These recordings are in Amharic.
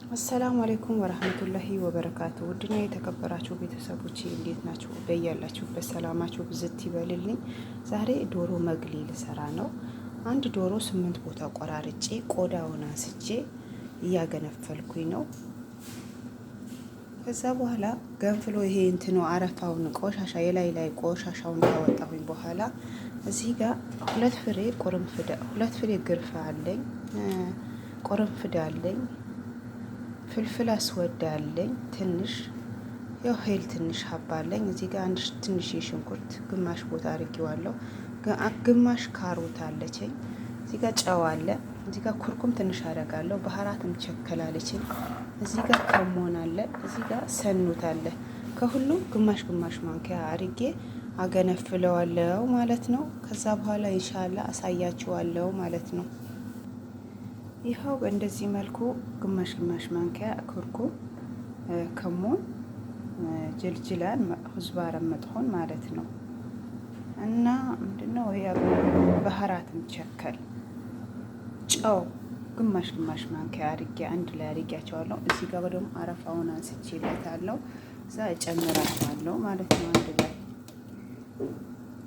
السلام عليكم ورحمة الله وبركاته። ውድና የተከበራችሁ ቤተሰቦች እንዴት ናችሁ? በያላችሁበት ሰላማችሁ ብዝት ይበልልኝ። ዛሬ ዶሮ مقلي ልሰራ ነው። አንድ ዶሮ 8 ቦታ ቆራርጬ ቆዳውን አንስቼ እያገነፈልኩኝ ነው። ከዛ በኋላ ገንፍሎ ይሄ እንትኑ አረፋውን ቆሻሻ የላይ ላይ ቆሻሻውን ካወጣሁኝ በኋላ እዚህ ጋር 2 ፍሬ ቁርንፍድ፣ 2 ፍሬ ግርፋ አለኝ፣ ቁርንፍድ አለኝ፣ فلفل أسود አለኝ፣ ትንሽ ያው هيل ትንሽ حبة አለኝ። እዚህ ጋር አንድ ትንሽ የሽንኩርት ግማሽ ቦታ አድርጌዋለሁ። ግማሽ ካሮት አለችኝ። እዚህ ጋር ጨው አለ። እዚህ ጋር كركم ትንሽ አደርጋለሁ። بهارات مشكل አለችኝ። እዚህ ጋር كمون አለ። እዚህ ጋር سنوت አለ። ከሁሉም ግማሽ ግማሽ ማንኪያ አድርጌ አገነፍለዋለሁ ማለት ነው። ከዛ በኋላ إن شاء الله አሳያችኋለሁ ማለት ነው። ይኸው በእንደዚህ መልኩ ግማሽ ግማሽ ማንኪያ كركم፣ كمون፣ جلجلان፣ كزبرة مطحون ማለት ነው። እና ምንድነው ይሄ بهارات مشكل፣ ጨው ግማሽ ግማሽ ማንኪያ አድርጌ አንድ ላይ አድርጌያቸዋለሁ። እዚህ ጋር ደግሞ አረፋውን አንስቼለታለሁ። እዛ እጨምራቸዋለሁ ማለት ነው። አንድ ላይ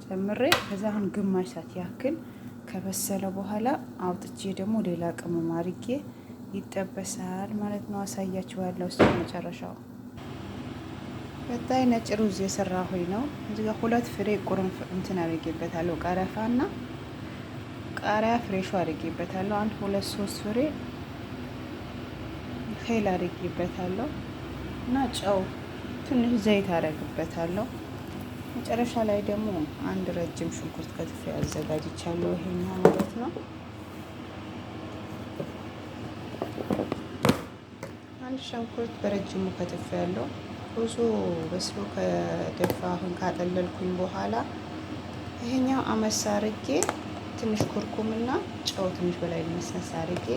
ጨምሬ ከዛ አሁን ግማሽ ሰዓት ያክል ከበሰለ በኋላ አውጥቼ ደግሞ ሌላ ቅመም አድርጌ ይጠበሳል ማለት ነው። አሳያችኋለሁ እስከ መጨረሻው። ቀጣይ ነጭ ሩዝ የሰራሁኝ ነው። እዚህ ጋር 2 ፍሬ ቁርንፍ እንትን አድርጌበታለሁ። ቀረፋና ቃሪያ fresh ኡ አድርጌበታለሁ። 1 2 3 ፍሬ هيل አድርጌበታለሁ እና ጨው ትንሽ ዘይት አደርግበታለሁ። መጨረሻ ላይ ደግሞ አንድ ረጅም ሽንኩርት ከትፌ አዘጋጅቻለሁ። ይሄኛው ማለት ነው። አንድ ሽንኩርት በረጅሙ ከትፌ ያለው ሩዙ በስሎ ከደፋሁኝ ካጠለልኩኝ በኋላ ይሄኛው አመሳ አድርጌ ትንሽ كركم ና ጨው ትንሽ በላይ ነስነስ አድርጌ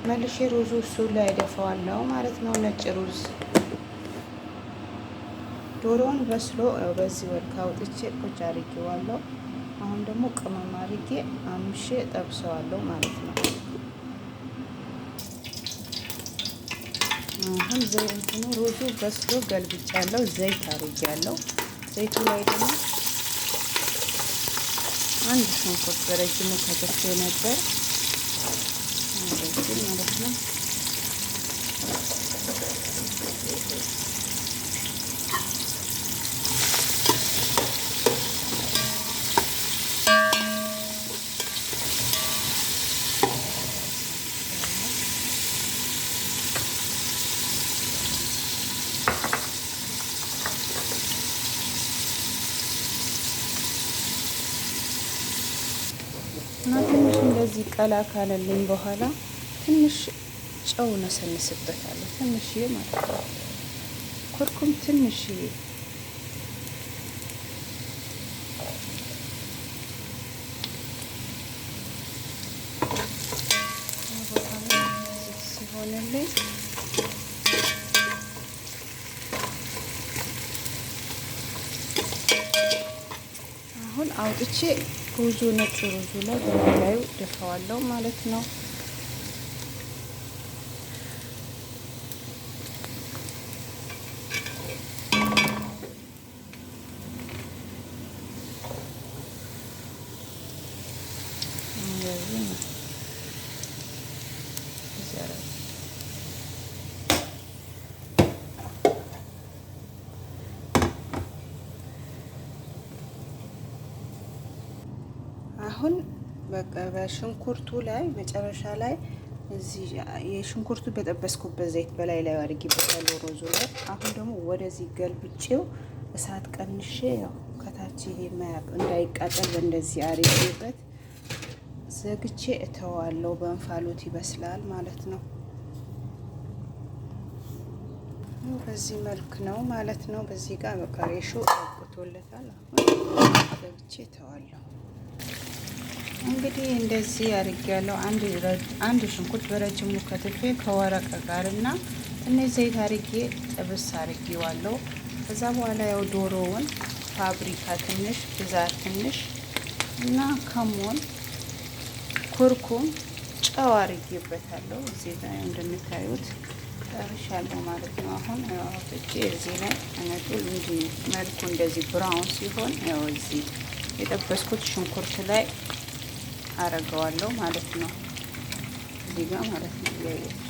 መልሼ ሩዙ እሱ ላይ ደፋዋለሁ ማለት ነው። ነጭ ሩዝ ዶሮውን በስሎ በዚህ ወልክ አውጥቼ ቁጭ አድርጌዋለሁ። አሁን ደግሞ ቅመም አድርጌ አምሼ ጠብሰዋለሁ ማለት ነው። አሁን ዘይቱ ሩዙ በስሎ ገልብጫለሁ። ዘይት አድርጌያለሁ። ዘይቱ ላይ ደግሞ አንድ ሽንኩርት በረጅሙ ከትፌ ነበር እንደዚህ ማለት ነው። እና ትንሽ እንደዚህ ቀላ ካለልኝ በኋላ ትንሽ ጨው ነሰንስበታለሁ። ትንሽዬ ማለት ነው። ኩርኩም ትንሽዬ ሲሆንልኝ አሁን አውጥቼ ሩዙ ነጭ ሩዙ ላይ በላዩ ደፋዋለሁ ማለት ነው። አሁን በቃ በሽንኩርቱ ላይ መጨረሻ ላይ እዚህ የሽንኩርቱ በጠበስኩበት ዘይት በላይ ላይ አድርጌበታለሁ ሩዙ ላይ። አሁን ደግሞ ወደዚህ ገልብጬው እሳት ቀንሼ ያው ከታች ይሄ እንዳይቃጠል በእንደዚህ አድርጌበት ዘግቼ እተዋለሁ። በእንፋሎት ይበስላል ማለት ነው። በዚህ መልክ ነው ማለት ነው። በዚህ ጋር በቃ ሬሾ አብቅቶለታል። አሁን ዘግቼ እተዋለሁ። እንግዲህ እንደዚህ አድርጌያለሁ። አንድ ሽንኩርት በረጅሙ ከትፌ ከወረቀ ጋርና ትንሽ ዘይት አድርጌ ጥብስ አድርጌዋለሁ። ከዛ በኋላ ያው ዶሮውን ፋብሪካ ትንሽ ብዛት ትንሽ እና ከሞን፣ ኩርኩም፣ ጨው አርጌበታለሁ። እዚህ ላይ እንደምታዩት ጨርሻለሁ ማለት ነው። አሁን አውጥቼ እዚህ ላይ አነጡል እንዲህ መልኩ እንደዚህ brown ሲሆን ያው እዚህ የጠበስኩት ሽንኩርት ላይ አረገዋለሁ ማለት ነው። እዚህ ጋር ማለት ነው። እያያችሁ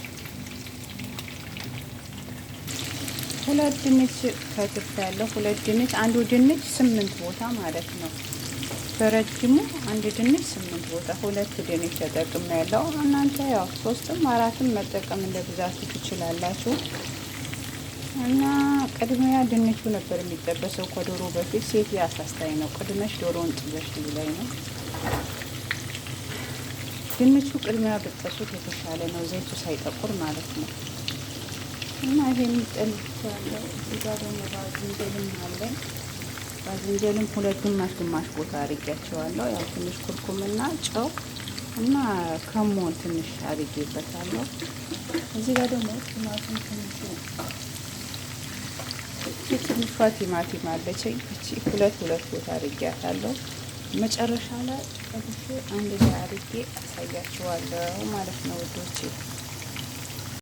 ሁለት ድንች ከትፍ ያለው፣ ሁለት ድንች፣ አንዱ ድንች 8 ቦታ ማለት ነው። በረጅሙ አንድ ድንች 8 ቦታ፣ ሁለት ድንች ተጠቅሜ ያለው። እናንተ ያው ሶስትም አራትም መጠቀም እንደ ብዛቱ ትችላላችሁ። እና ቅድሚያ ድንቹ ነበር የሚጠበሰው ከዶሮ በፊት። ሴት አሳስታኝ ነው፣ ቅድመሽ ዶሮውን ጥበሽ ላይ ነው። ድንቹ ቅድሚያ ብጠሱት የተሻለ ነው፣ ዘይቱ ሳይጠቁር ማለት ነው። እና ይሄን ጠልቻለሁ። እዚህ ጋር ደግሞ ባዝንጀልም አለኝ። ባዝንጀልም ሁለት ግማሽ ግማሽ ቦታ አድርጌያቸዋለሁ። ያው ትንሽ ኩርኩምና ጨው እና ከሞን ትንሽ አድርጌበታለሁ። እዚህ ጋር ደግሞ ቲማቲም ትንሹ ትንሿ ቲማቲም አለችኝ። እቺ ሁለት ሁለት ቦታ አድርጌያታለሁ። መጨረሻ ላይ ጠብሼ አንድ ላይ አድርጌ አሳያችኋለሁ ማለት ነው ውዶቼ።